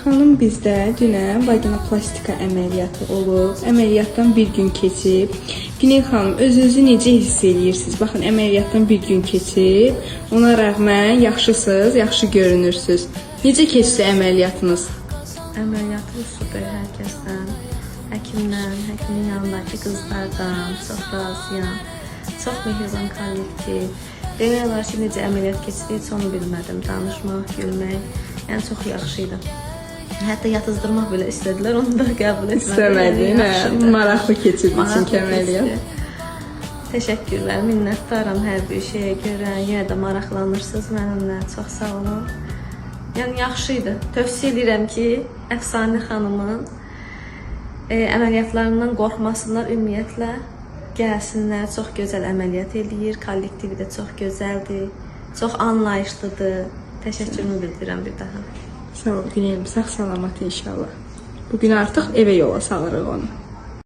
Xanım bizdə dünən vaginoplastika əməliyyatı olub. Əməliyyatdan bir gün keçib. Günel xanım, özünüzü necə hiss eləyirsiniz? Baxın, əməliyyatdan bir gün keçib. Ona rəğmən yaxşısınız, yaxşı görünürsüz. Necə keçdi əməliyyatınız? Əməliyyatım super hər kəsdən, həkimdən, həkimin yanındakı qızlardan çox razıyam. Çox mehriban kollektiv. Demək olar ki, necə əməliyyat keçdi, heç onu bilmədim. Danışmaq, gülmək, yəni çox yaxşı idi. Hətta yatızdırmaq belə istədilər, onu da qəbul etmədim. İstəmədin, Yəni hə? yaxşı idi. Maraqlı keçirdi çünki Maraqlı əməliyyat. keçdi. Təşəkkürlər, minnətdaram hər bir şeyə görə. Yenə də maraqlanırsınız mənimlə. Çox sağ olun. Yəni yaxşı idi. Tövsiyə edirəm ki, Əfsanə xanımın əməliyyatlarından qorxmasınlar ümumiyyətlə. Gəlsinlər, çox gözəl əməliyyat eləyir, kollektivi də çox gözəldir, çox anlayışlıdır. Təşəkkürümü bildirirəm bir daha. Sağ ol Günel, sağ salamat inşallah. Bu gün artıq evə yola salırıq onu.